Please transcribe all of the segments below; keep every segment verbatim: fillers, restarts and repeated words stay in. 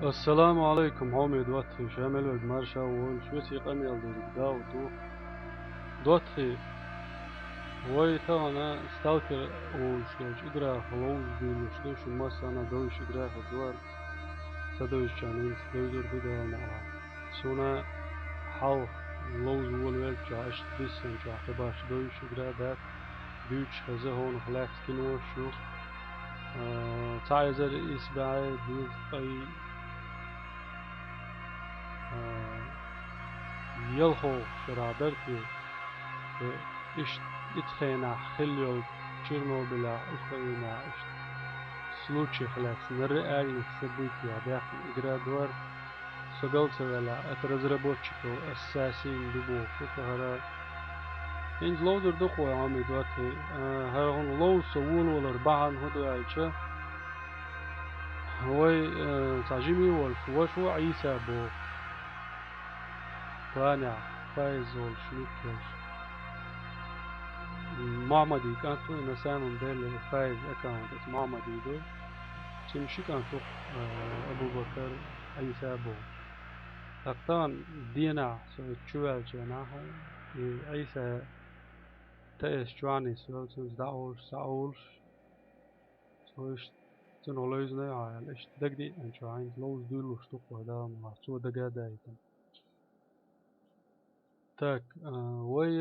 Ассаламу Ӏалайкум, хьоме доттагӀий, ша мел верг марша волаш, весий къамел дерг Дауд ду. ДоттагӀий, вай тахана Сталкер олуш долчу играх ловза дуьйлуш ду, шун массарна а довзаш игра хир ду хӀара. Ца довзачарна хӀинца довзур ду Дала мукъалахь. Суна хьалха ловза волавеллачохь, аша диссинчохь кхин башха довзаш игра дац, дуьйцуш хеза, хӀокхунах лаьцна кинош ю. А, цхьа эзар исс бӀе дезткъе а, ялхалгӀачу шарахь дара те, э, иштта, ицу хенахь хилла йолу Чернобылехь, Украинехь иштта случаех лаьцна, нарра а аренах событиех даьккхина игра ду хӀара. Со гал ца ваьллехь, это разработчиков ассасин ду бохуш ду-кх хӀара. ХӀинца ловзур ду-кх вай, хьоме доттагӀий, а, хӀара хӀума ловза со волавалар бахьана хӀун ду аьлча, вай, э, цхьа жима волуш, ваша ву Ӏийса бохуш. Ванехь, Фаиз волуш, Миккелш. Мохьмадин кӀант ву, на самом деле Фаиз аккаунт, оцу Мохьмадин ду. Цуьнан ши кӀант ву, э, Абу-Бакар, Ӏийса бохуш. ТӀаккха тахана денахь со оцу чу ваьллачу хенахь, и Ӏийса ТС чохь нисвелла, цуьнца дӀа а олуш, схьа а олуш, цо иштта цунах ловзиний хьо аьлла, иштта дагадеъначохь хӀинца ловза дуьйлуш ду-кх вай Дала мукъалахь, цо дага а даийтина. Так, а, вай,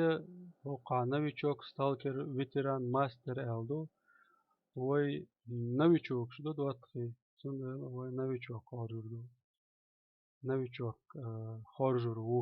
хӀокхахь новичок, сталкер, ветеран, мастер аьлла ду. Вай новичокаш ду, доттагӀий, цундела вай новичок хоржур ду. Новичок, а, хоржур ву.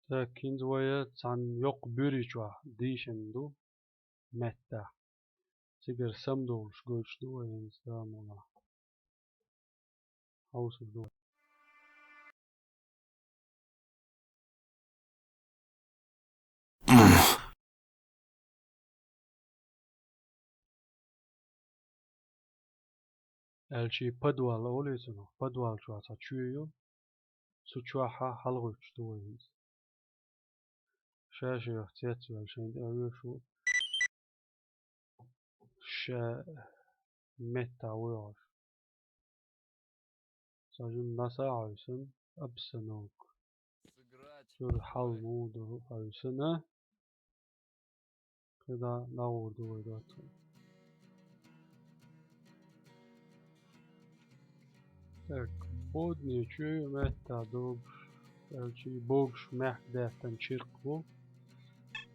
Так, хӀинца вай цхьана йоккха буьри чохь дийшина ду, меттахь. Цигара самадовлуш гойтуш ду вай хӀинца, Дала мукъалахь. Хьовсур ду. Аьлча подвал олий цунах, подвал чохь цхьа чоь ю, цу чохь хьалхуьттуш ду вай хӀинца. Ша-шех цецваьлла шайна тӀе вуьйш ву. Ша меттахь вуй хьожуш. Цхьа жима наса а хьовсина, обстановка. Цуьра хьал муха ду хьовсина. КхидӀа дӀагӀур ду вай доцу. Так, бодане чоь ю, меттахь догуш, аьлча богуш мехкдаьттан чиркх бу.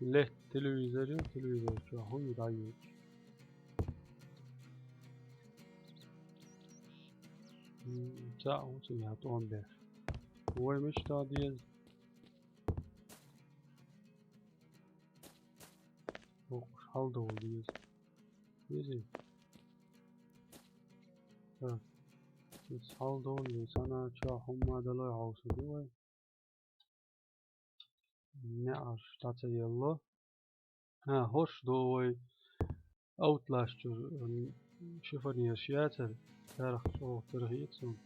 Летта телевизор ю, телевизор чохь хӀун ю дӀайоьду. М, цхьаъ ву цигахь тӀом беш. Вай мича деза? ХӀокхуш хьалдовла деза. Дезий? Так. Иза хьалдовла деза. Цхьана чохь хӀумма далой хьовсур ду вай. НеӀарш дӀа ца елло. ХӀа, хӀорш ду вай. Outlast чуьра, м, шифоньераш яцара, царах чӀогӀа тера хета суна.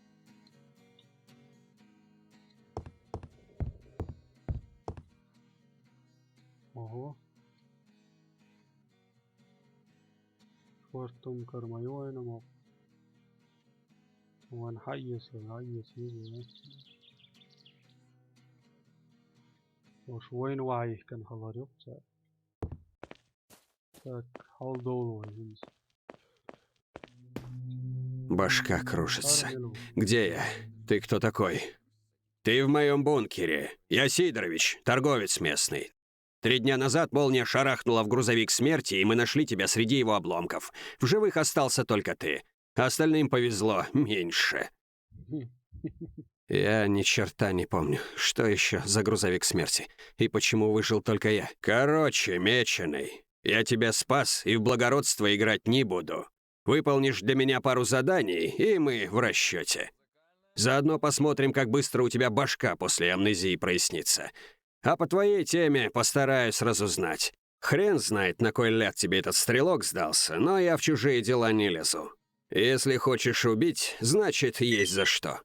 Ого. Шортум карма ю вайна мо. Вайн хьаэцале, хьаэца веза. Ош вайна вахьийхкана хилар ю-кх цара. Так, хьалдовла вай хӀинца. Башка кружится. Где я? Ты кто такой? Ты в моем бункере. Я Сидорович, торговец местный. Три дня назад молния шарахнула в грузовик смерти, и мы нашли тебя среди его обломков. В живых остался только ты. Остальным повезло меньше. Я ни черта не помню. Что еще за грузовик смерти? И почему выжил только я? Короче, меченый, я тебя спас и в благородство играть не буду. Выполнишь для меня пару заданий, и мы в расчете. Заодно посмотрим, как быстро у тебя башка после амнезии прояснится. А по твоей теме постараюсь разузнать. Хрен знает, на кой ляд тебе этот стрелок сдался, но я в чужие дела не лезу. Если хочешь убить, значит, есть за что.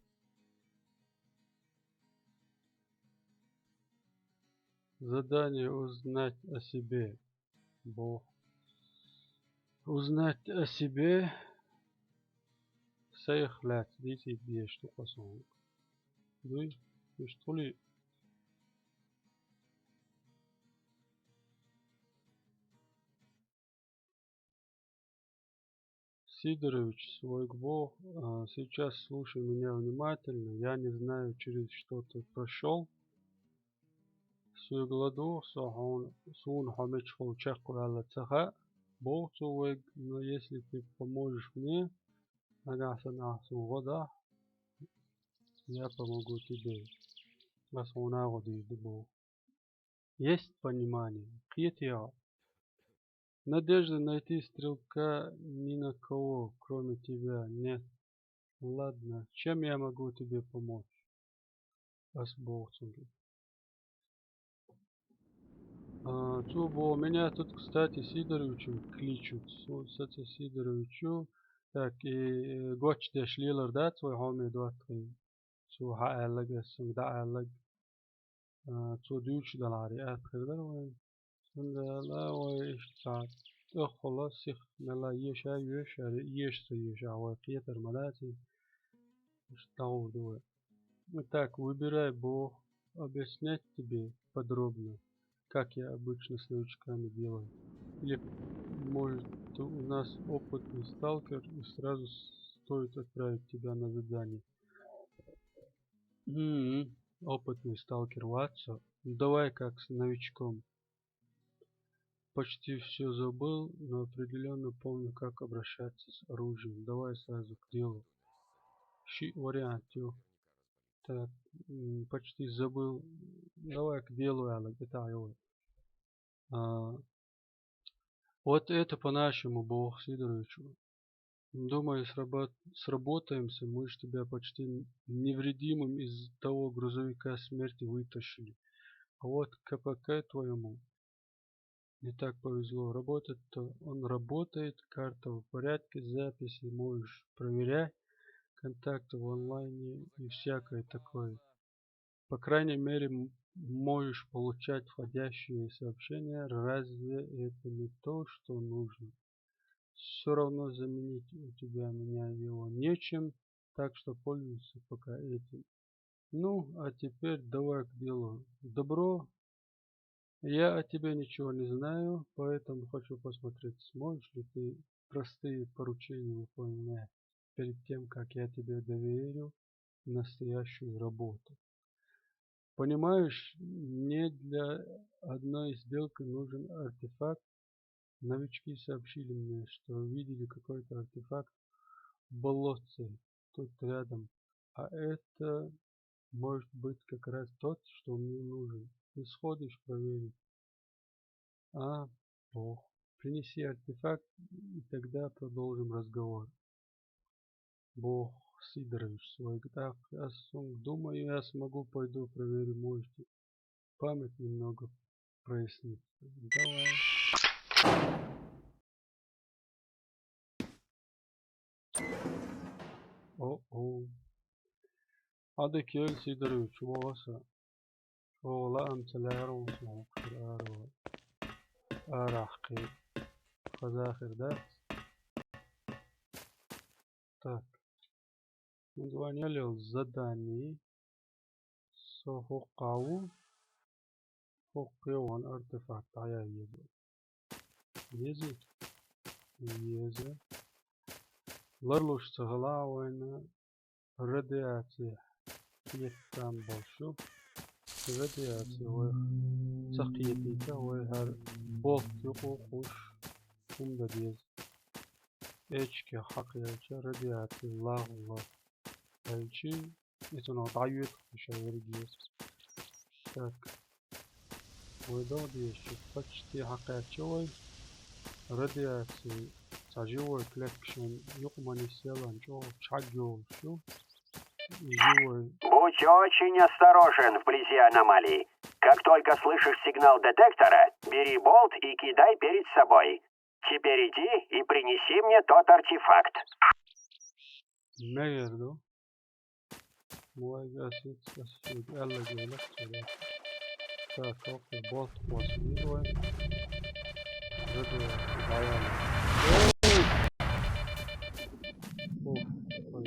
Задание: узнать о себе. Бо. Узнать о себе. Сайх лац дицит биеш тухасон. Дуй, иштули. Сидорович, свой бо, а, сейчас слушай меня внимательно. Я не знаю, через что ты прошел. Суьгула ду, со хьуна, суна хьо мичахула чекхваьлла ца хаьа, боху цо вайга, но если ты поможешь мне, нагахь санна ахь суна гӀо дахь, я помогу тебе. Ас хьуна гӀо дийр ду боху. Есть понимание? Кхетий хьо? Надежда найти стрелка ни на кого, кроме тебя, нет. Ладно, чем я могу тебе помочь? Ас боху цуьнга. А, цо боху, меня тут, кстати, Сидоровичем кличут. Со, саца Сидоровичу. Так, и, э, гочдеш лелар дац вай хьоме доттагӀий. Цо хьааьллаг, ас цуьнга дӀааьллаг. А, цо дуьйцуш даларе атта хир дара вайн. Цундела вай иштта цхьа тӀехула сиха мелла еша а йоьш, аьлла, еша ца йоьш, а вай кхетар ма дац иза. Иштта дӀагӀур ду вай. Так, выбирай боху, объяснять тебе подробно, как я обычно с новичками делаю. Или, может, ты у нас опытный сталкер, и сразу стоит отправить тебя на задание. М, опытный сталкер вац со. Ну, давай как с новичком. Почти всё забыл, но определённо помню, как обращаться с оружием. Давай сразу к делу. Ши вариант ю. Так, м, почти забыл. Давай к делу, аьлла, тӀетаӀийо вай. А, вот это по-нашему, боху Сидоровичу. Думаю, сработ-, сработаемся, мы ж тебя почти невредимым из того грузовика смерти вытащили. А вот К П К твоему не так повезло. Работать-то он работает, карта в порядке, записи можешь проверять, контакты в онлайне и всякое такое. По крайней мере, м-, можешь получать входящие сообщения. Разве это не то, что нужно? Всё равно заменить у тебя меня его нечем, так что пользуйся пока этим. Ну, а теперь давай к делу. Добро. Я о тебе ничего не знаю, поэтому хочу посмотреть, сможешь ли ты простые поручения выполнять перед тем, как я тебе доверю настоящую работу. Понимаешь, мне для одной сделки нужен артефакт. Новички сообщили мне, что видели какой-то артефакт в болотце тут рядом. А это может быть как раз тот, что мне нужен. Не сходишь проверить? А, боху. Принеси артефакт, и тогда продолжим разговор. Боху Сидоровича вайга тӀаккха. Ас цуьнга: думаю, я смогу, пойду проверю, можете память немного прояснить. Давай. О-о. Ӏадика йойла, Сидорович, вогӀу аса. ЧӀогӀа лаам ца лаьрра ву сан хӀокхуьра ара. Арахь кхин хаза хир дац. Так. ХӀунда вайн ялел задание. Со хӀокху ву. ХӀокху йогӀун артефакт дӀаяй еза. Еза? Еза. Ларлуш ца хилахь вайна радиаци хетам болуш ю. Радиаци вайх ца кхетийта, вай хӀара болт юкъа кхуш хӀума дан деза. Эчке хьакхаелча радиаци лагӀла хилчи, и цунах дӀайоьду ша ерриге. Так. Вай догӀа дезачу почти хьакхаьчча вай. Радиаци цхьа живой клетка шен юкъа ма нисъелан чӀогӀа чхьагйолуш ю. Будь очень осторожен вблизи аномалий. Как только слышишь сигнал детектора, бери болт и кидай перед собой. Теперь иди и принеси мне тот артефакт. Negerdu? Muayga sit asfik alla gela. Так, окей, болт посвидываем. Надо. Of, ой.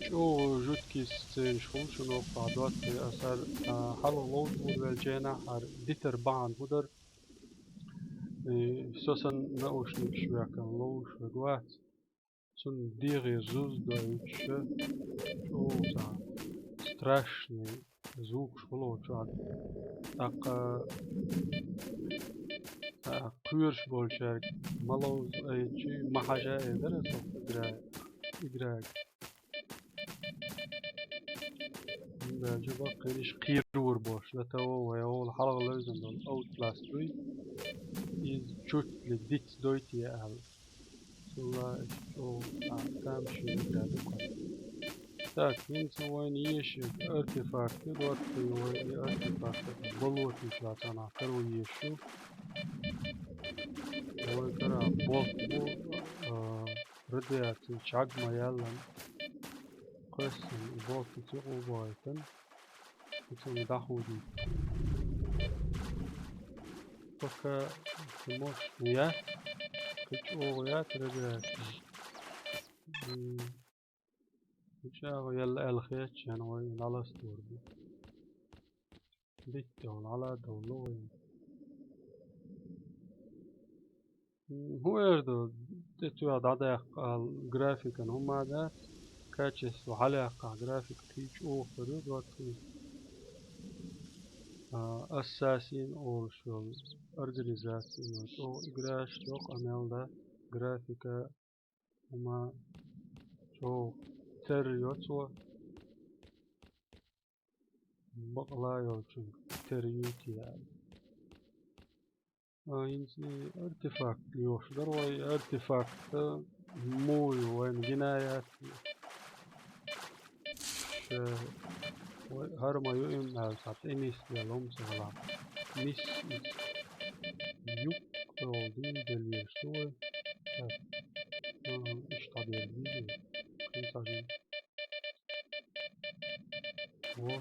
Чо жуткий сценаш хул шуна оккха доацци асар, а, хьалха ловза вур вел жена хьар дитар бахьан хӀу дар. Э, со сан наушникаш векан ловш вег вац. Цун дегӀе зуз дойча, чӀоагӀа страшный звукаш хуло чу ад. ТӀаккха, а, кхоьруш болчаьрга ма ловза айчи, ма хьажа айдар со игра-, играг. Баьлча баккхийнаш кхийра вур бош, латаво вай ола хьалха левзан долу Outlast дуй. Из чуть ли диц дойтий аьлла. Цулла чӀогӀа, а, тамашийна игра ду кхо. Так, хӀинца вайна еши артефакт ю, доттагӀий вай и артефакт болотича цӀанахь каро еш ю. Вай кара болт бу, а, радиаци чаг ма яьллан. Кхоьссина и болт ицу гӀо бахийтан. Ицунга дӀахудийта. Пока ты можешь смеяться, кхин чӀогӀа яц радиаци. М, чӀогӀа елла аьлла хеташ, ян вай наластор бу. Дитта вала, хьала довла вай. М, хӀун эр ду, тӀе тоьхна дӀадаккха ала графикан хӀума дац, качество хьалаяккхахь графика кхин чӀогӀа хир ю доцций. А, Ассасин олуш йолу организацина чӀогӀа играш йоккха мел дан, графика хӀума чӀогӀа терра йо цо. Бакъала йолчуьнга терра юьйтий аьлла. А, хӀинца и артефакт лоьхуш дара вай, артефакт, а, муй вайна гина яц. Ша вай хӀара ма ю им аьлла, цхьа тӀе нисделла хӀума ца хилахь. Нис иза. Юккъе дина деллеш ду вай. Так. Ага, иштта дерг вижу. Кхин ца жин. Во.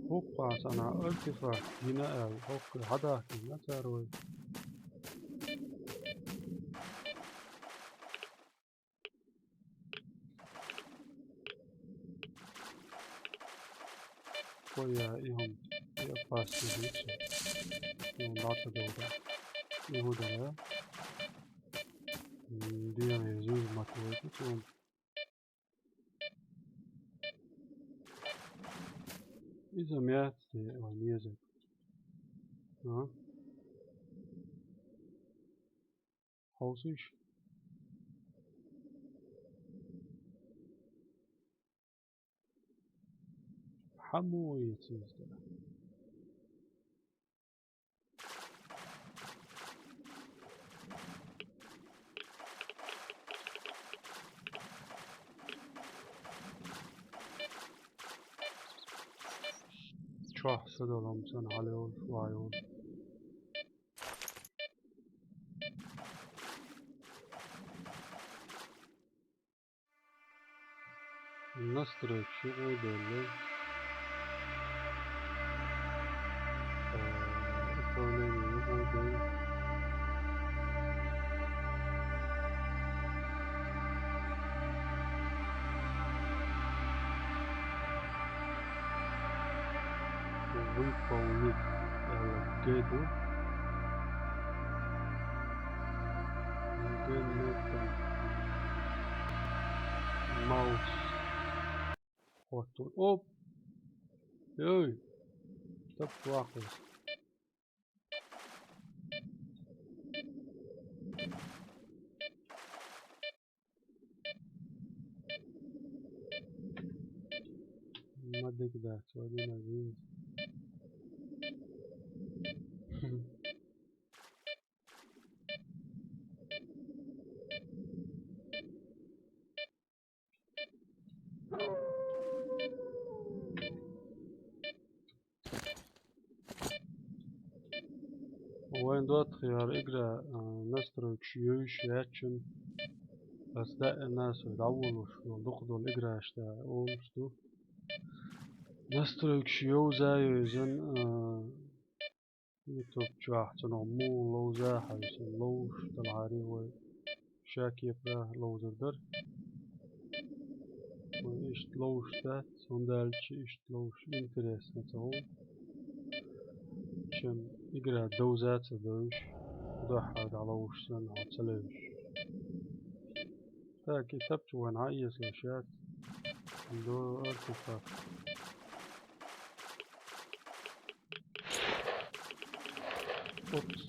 ХӀокху цӀанахь артефакт гина аьлла, хӀокху хьадахкина цара вай. Ой, я, и хӀума, и опасный вид. И хӀума дӀа ца довда. И хӀун дара? М, дегӀе зуз ма тойти цунна. Иза меца де ван еза. А? Хьовсуш? Хьан мо ву иза? Чохь са долу хӀума санна хьалайолуш, вайолуш. Настройкаш юкъа а делла. Э, управление юкъа а делла. Выполнить, э, гайду. Г метр. Маус. Вот тут. Оп. Ой. Стоп, плохо. Ма дика дац, вай дина вин. Вайн доттагӀа яра игра, а, настройкаш йовзаш яц шун. Ас даим сой дӀаволалуш дола, дукха дола играш да олуш ду. Настройкаш йовза а йовзан, а, YouTube чохь цунах муха ловза а хьовсийна, ловзуш делахьара вай ша кепара ловзур дара. Вай иштта ловзуш дац, хӀунда аьлча иштта ловзуш интересно ца хуьлу. Шен игра довза а ца довзуш, дуьххьара дӀаловзуш санна, хьо ца левзаш. Так, и тапча вайн хьан эца луш яц? До артефакт. Упс.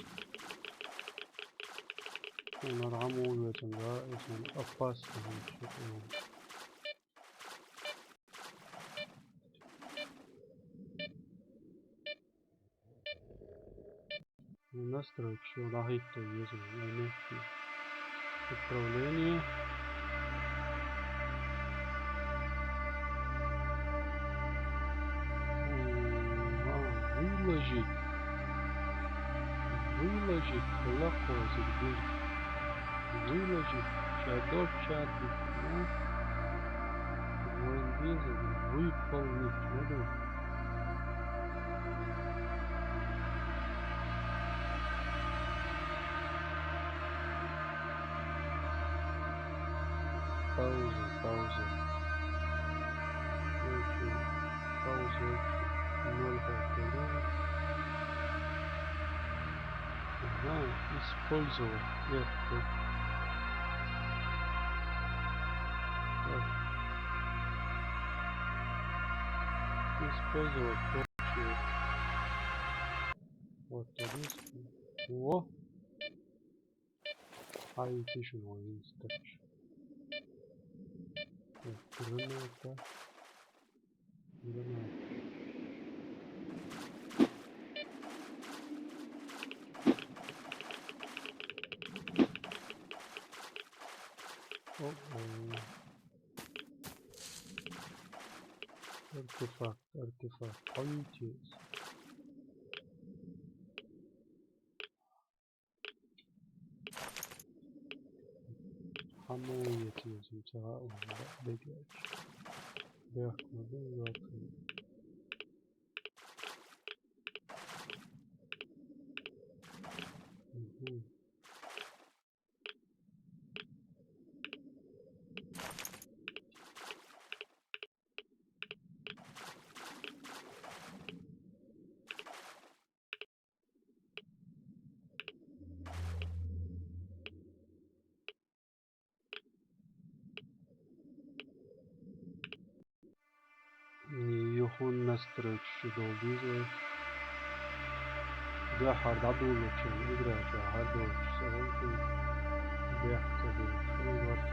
Хьуна хьан муха вецан да, иза опасно хӀума шу. Настройкаш ю нахӀитто еза, ай метте. Управление. Ага, выложить. Выложить. Лакхозиг бир. Выложить. Ша долча чат бит, а? Вайн деза выполнить надо. Пауза, пауза. Окей. Пауза, окей. Ноль повторяю. Ага, использовать. Нет, нет. Так. Использовать. Окей. Вот, один. О! А, и тише, ну, один стач. Так, граната. Граната. О-о. Артефакт, артефакт. Поймите. Хьан муха эца еза, ца хаьа вайна дагахь. Бехк ма бу, йоцу. Мгм. Юхун настройкаш шу долу дийза вай. Дуьххьара дӀадолучун игра чохь хӀара доцуш ца хӀума бехк ца бина, шуна варц.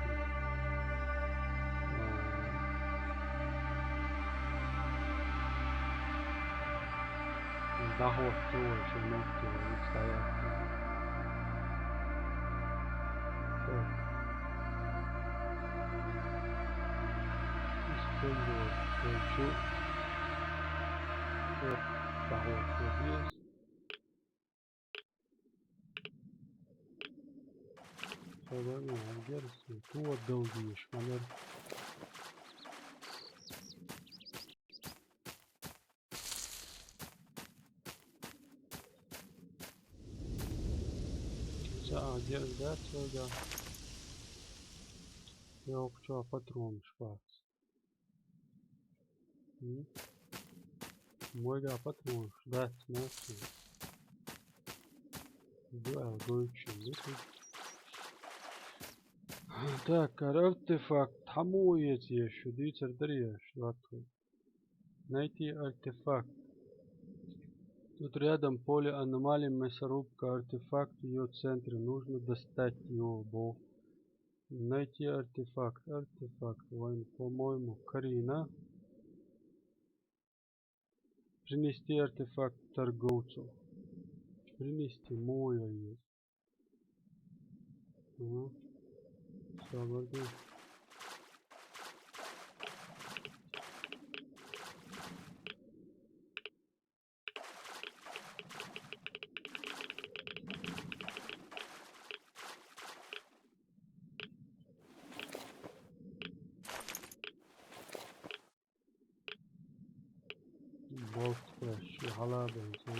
А, дӀахӀотто вай шун нохти вай ницкъ дӀаяккха. Так. Использовать хочу. Вот, дӀахӀотто деза. Ца вайна герз, туо дала дезаш, ма-дарра. Ца а герз дац вайгахь. Йоккхачохь патронаш бац. М? Вайгахь патронаш дац, массо. Ду аьлла гойтуш ду. Так, артефакт. Хьан муха эца еза, шу дийцар дара еза, шу дӀатуху. Найти артефакт. Тут рядом поле аномалий, мясорубка, артефакт в её центре. Нужно достать его, бо. Найти артефакт. Артефакт. Вайн, по-моему, карийна. Принести артефакт торговцу. Принести муха еза. Ага. Собар де. Волк, ши хьалабенца.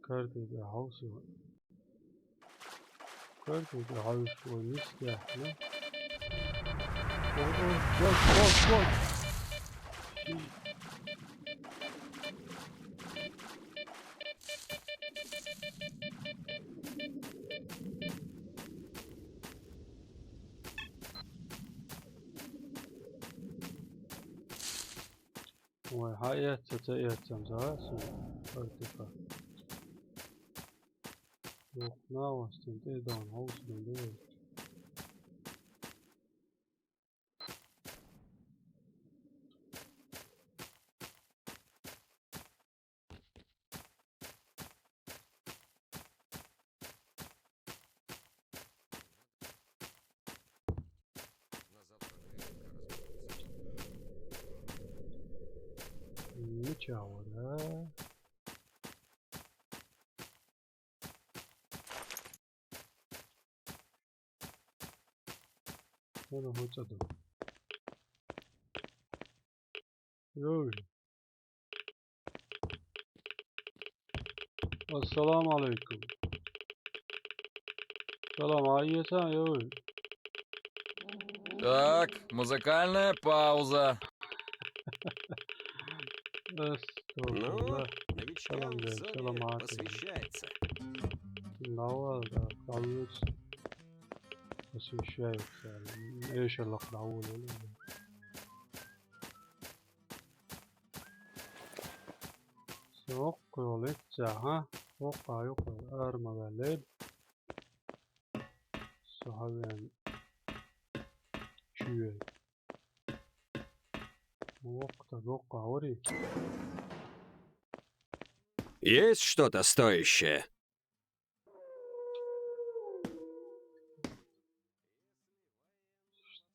Картада хьовсу. Картада хьовсу, вай миска яхна. О, о, вот, вот, вот. Вай, хьаэца, ца эцам, за, су артефакт. Ёх, навастин, тӀе дан, хьовсдан, ду. Ничего, да? Вон хӀу цӀа ду. Йой. Ассаламу алейкум. Салам, айеца, йой. Так, музыкальная пауза. Ну, Астагфируллах. Новичкам Салам, да, зови салам, Артем. Посвящается. Давай, да, салют. Посвящается. Эшелок давай. Сокъ йолу иццехь, хӀа? Воккха юкъа арма ваьллий. Со хьавеана чуьйра. Воккха, воккха варий? Есть что-то стоящее?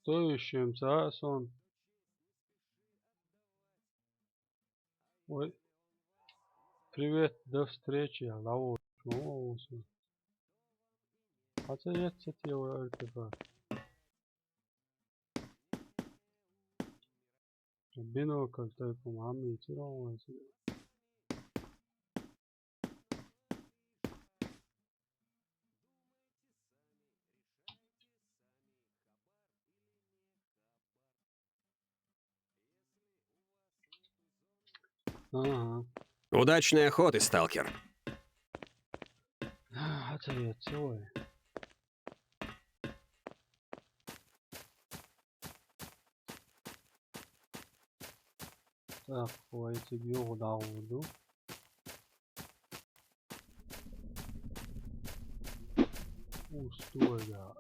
Стоящее ца сон. Ой. Привет, до встречи, я лаву. Ну, всё. Хотя есть эти его артефакт. Бинокль только мамы и тирал. Ага. Удачной охоты, сталкер. А, ответ целый. Так, вай цига юха дӀагӀур ду. Устойга.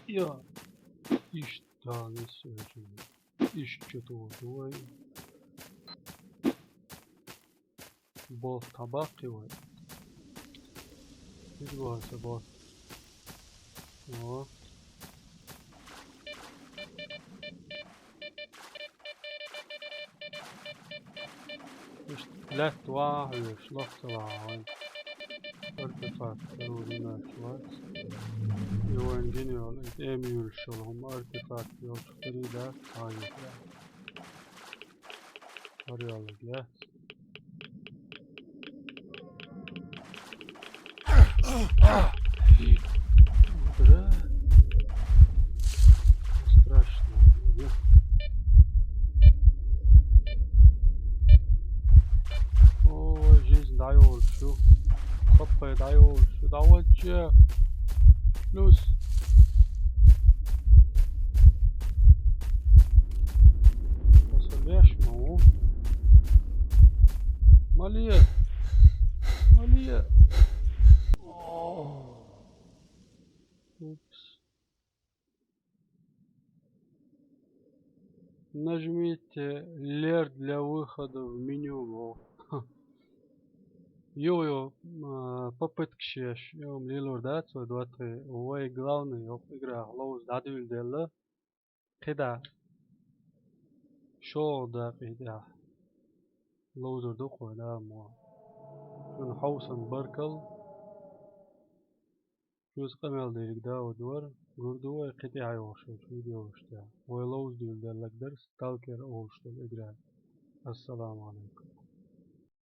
Я. Иштта нисвечун. Иштта чу туху вай. Болт табаккхи вай. Иза вахар сан болт. О. Иштта лаьтта ваха хьоьжуш, лаха ца ваха вайн. Артефакт, ца вуьйр нах вац. И вайн гина йолу, и тӀе ма юьллуш йолу хӀума артефакт йолчух тера дац, хьан ю тӀе. ХӀара йолларг яц. Страшно. Ой, жизнь дӀайолуш ю. Хаппай дӀайолуш ю. Давай, че. Плюс. Аса леш ма ву. Мале. Мале. О. Упс. Нажмите лер для выхода в меню. Во. Йо, йо, а, попытка шеш. Йо, лелор дац вай, два-три. Вай главный, йо, игра ловза дӀадуьйладелла. КхидӀа. ШолгӀа дакъий тӀехь ловзур ду-кх вай, да, мо. Шуна хьовсам, баркалла. Шуьца къамел дийриг Дауд вара. Гур ду вай кхин тӀехьа йолуш йолчу видеошкахь. Вай ловза дуьйладелларг дара Сталкер олуш долу игра. Ассаламу Ӏалайкум.